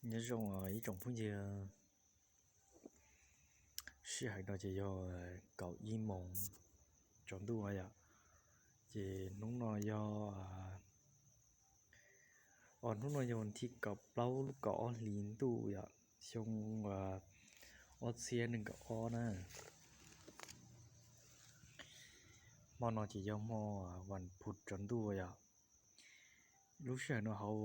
Nyob zoo ib tsoom phooj ywg, sij hawm no ces yog kaum ib moos tsaus ntuj yom. Ces hnub no yog, hnub no yog thib kaum plaub lub kaum ob hlis ntuj yom, xyoo ob txhiab nees nkaum ob na. Hmo no ces yog hmo vas phuv tsaus ntuj yom. Lub sij hawm no hauv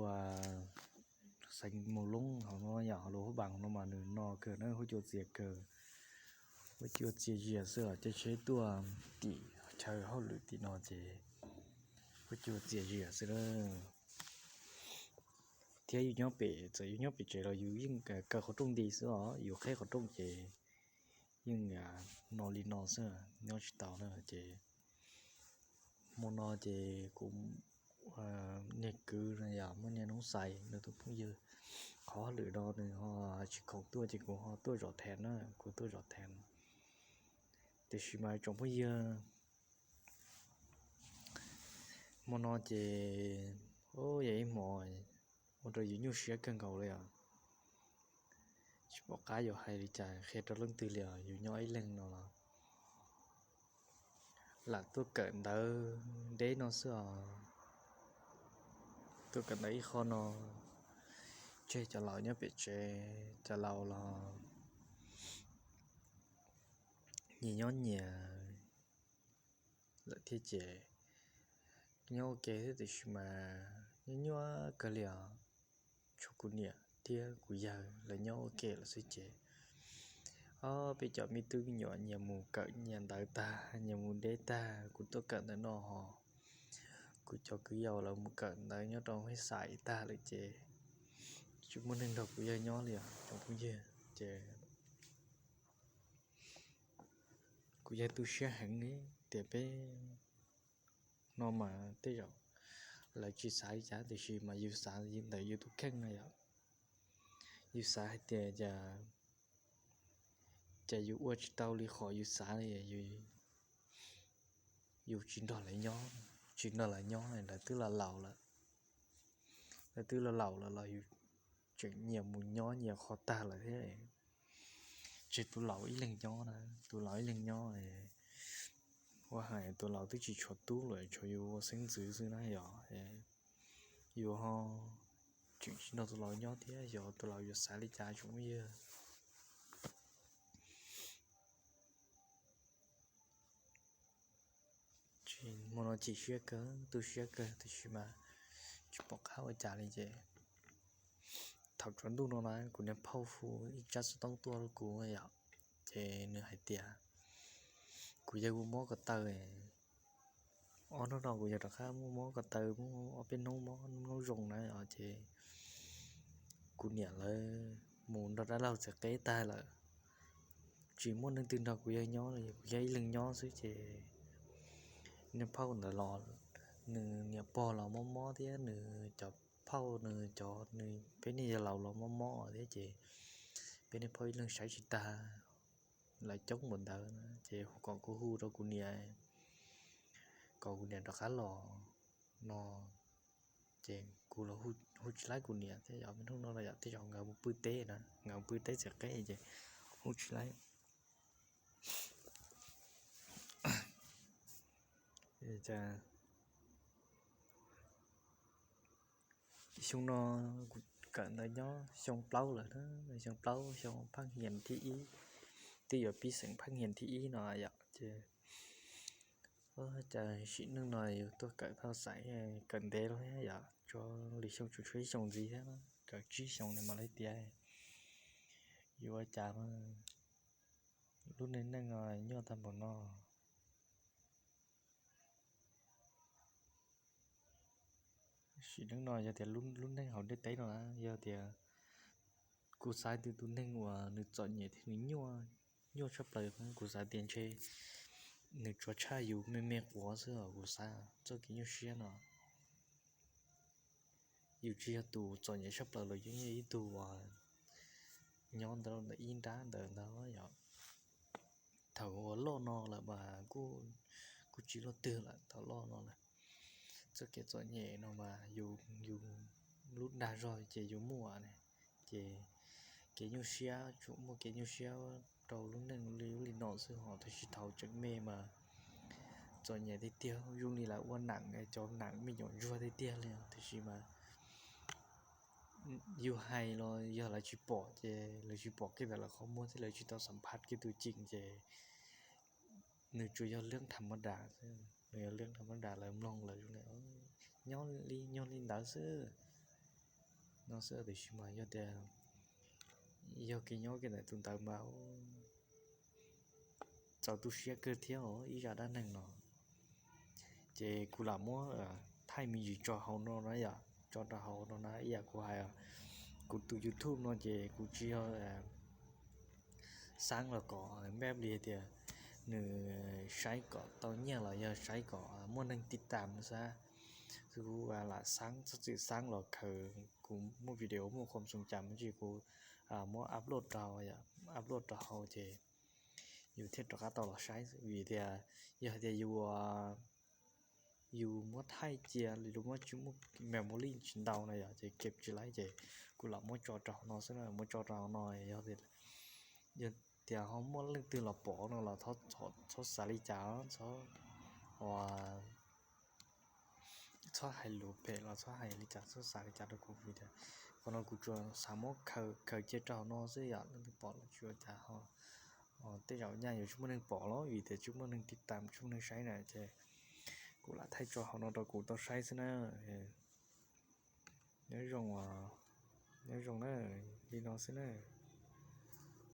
xeev Mus Loob hauv no yom, hauv Luas Phab Npas no mas nws no kawg na, huab cua txias kawg, huab cua txias zias xwb os. Caij tsheb tuaj tim chaw hauj lwm tim no ces huab cua txias zias xwb na. Thiab yus nyob pem, txawm yus nyob pem tsev los yus yeej kaw qhov rooj nti xwb os, yus qheb qhov rooj ces yeej no li no xwb, nyob tsis tau na. Ces hmo no ces kuv niag kwv no yog muaj niag noob xais nws tus phooj ywg qhov hauj lwm no nws ho tsis khoom tuaj ces kuv ho tuaj zov thev na, kuv tuaj zov thev. Tiam sis mas tsoom phooj ywg, hmo no ces yog ib hmo ua rau yus nyuaj siab kawg nkaus li os. Tsis pom qab yuav hais li cas qhia rau leej twg li os, yus nyob ib leeg no los lam tuaj kawm ntawv deb no xwb os. Tuaj kawm ntawv ib qho no, tseg cov laus nyob pem tsev, cov laus los nyias nyob nyias lawm thiab ces nyob ua ke thiab, tiam sis mas nyuaj nyuaj kawg li os. Tshuav kuv niam thiab kuv yawg lawv nyob ua ke lawm xwb ces, o, peb cov me tub me nyuam nyias mus kawm nyias ntawv tag, nyias mus deb tag, kuv tuaj kawm ntawv no ho kuv cov kwv yau lawv mus kawm ntawv nyob rau hib xais tag lawm ces tsis muaj neeg nrog kuv yawg nyob li os tsoom phooj ywg. Ces kuv yawg tu siab heev li tias peb no mas tej zaum lawv tsis xav li cas, tiam sis mas yus xav ntawm yus tus kheej no yom. Yus xav hais tias cas yus ua tsis tau li qhov yus xav li, yus tsis nrog lawv nyob, tsis nrog lawv nyob, lawv twb los laus lawm. Lawv twb los laus lawm los yus tseem nyias mus nyob nyias qhov tag lawm thiab. Tseg tus laus ib leeg nyob na, tus laus ib leeg nyob, ua hais tus laus twb tsis tshuav tub lawm, tshuav yus ua xeeb ntxwv xwb na yom. Yus ho tseem tsis nrog tus laus nyob thiab, yog tus laus yuav xav li cas tsoom phooj ywg. Hmo no chim siab kawg, tu siab kawg, tiam sis mas tsis pom qab ua cas li ces thaum tsaus ntuj no na kuv niag phauj hu ib tsab xov tooj tuaj rau kuv yom, ces nws hais tias kuv yawg ua mob ko taw. Ob hnub no kuv yawg rov qab muaj mob ko taw, muaj ob peb hnub mob hnub zoo na os, ces kuv niam lawv mus nrog dab laug txiav qeb tag lawm, tsis muaj neeg twg nrog kuv yawg nyob li, kuv yawg ib leeg nyob xwb ces niag phauj ntawd los nws niam pog los mob mob thiab nws cov phauj, nws cov, nws peb niag yawg laus los mob mob thiab ces peb niag phauj ib leeg saib tsis tag, lawv coob npaum ntawd na, ces hu kom kuv hu rau kuv niam, kom kuv niam rov qab los no. Ces kuv los hu tsis laib kuv niam thiab, yog hnub no yom, tej zaum nkawd mus pw teb na, nkawd mus pw teb txiav qeb ces hu tsis laib. Xyoo no kuv kawm ntawv nyob xyoo plaub lawm na, xyoo plaub, xyoo phaj hias thib ib, twb yuav pib xeem phaj hias thib ib no yom, ces cas sim neej no yus tuaj kawm tau xaiv kawm ntev lawm thiab yom, tsuas lwm xyoo tsuas tshuav ib xyoos ntxiv thiab, kawm tsib xyoos no mam li tiav. Yuav ua cas, lub neej neej nyuaj tag npaum no. Sim neej no yog tias lub neej hauv ntiaj teb no na, yog tias kuv xav tias tus neeg uas nws txom nyem thiab nws nyuaj, nyuaj tshaj plaws, kuv xav tias ntshe nws tsuas tshaj yus me me quav xwb os, kuv xav txoj kev nyuaj siab no. Yus tsis yog tus txom nyem tshaj plaws los yeej yog ib tug uas nyob ntawm ib nrab ntawd ntag yom. Thaum uas loj no lawm mas kuj tsis luaj twg lawm, thaum loj no lawm. Txoj kev txom nyem no mas yus, yus lub dag zog ces yus muaj ne, Ces kev nyuaj siab, tsuas muaj kev nyuaj siab rau lub neej li ub li no xwb, ho tab sis thaum tseem me mas txom nyem tiag tiag, zoo li lawv ua nam, cov nam me nyuam ntsuag tiag tiag li os. Tiam sis mas yus hais los yog lawv tsis pom, ces lawv tsis pom kiag ntawm lawv qhov muag thiab lawv tsis tau xam phaj kiag tus ceem, ces nws tsuas yog lub tham ma das xwb, nws yog lub tham ma das, lawv mloog lawv zoo li nyob li, nyob li ntawd xwb no xwb. Tiam sis mas yog tias, yog kev nyob kiag ntawm tus ntawd mas txaus tu siab kawg thiab os ib zaj dab neeg no. Ces kuv lam muab thaij me ntsis tso hauv no na yom, tso rau hauv no na. Ib yam kuv hais, kuv tus YouTube no ces kuv tsis yog xaab los kom, npaj li tias nws saib kom tau nyiaj los yog saib kom muaj neeg tiv tam xwb. Kuv lam xaab, txhob txwm xaab los khaws kuv muaj video, muaj qhuam xoo cas me ntsis kuv muab upload rau, upload rau hauv ces yus thiaj rov qab tau los saib. Vim tias yog tias yus, yus muab thaij cia li lub, muab tsis muaj memory tsis ntau na yom, ces kev tsis laib, ces kuv lam muab tso rau hauv no xwb na, muab tso rau hauv no. Yog tias ho muaj leej twg los pom no los txhob xav li cas, txhob, txhob hais lus phem los txhob hais li cas, txhob xav li cas rau kuv, vim tias qhov no kuv tsuas xav muab khaws cia rau hauv no xwb yom. Leej twg pom los tsis ua cas, ho tej zaum nyaj yuav tsis muaj neeg pom los vim tias tsis muaj neeg tiv tam, tsis muaj neeg saib na, ces kuv lam thaij tso hauv no rau kuv tau saib xwb na. Nyob zoo, nyob zoo na, li no xwb na.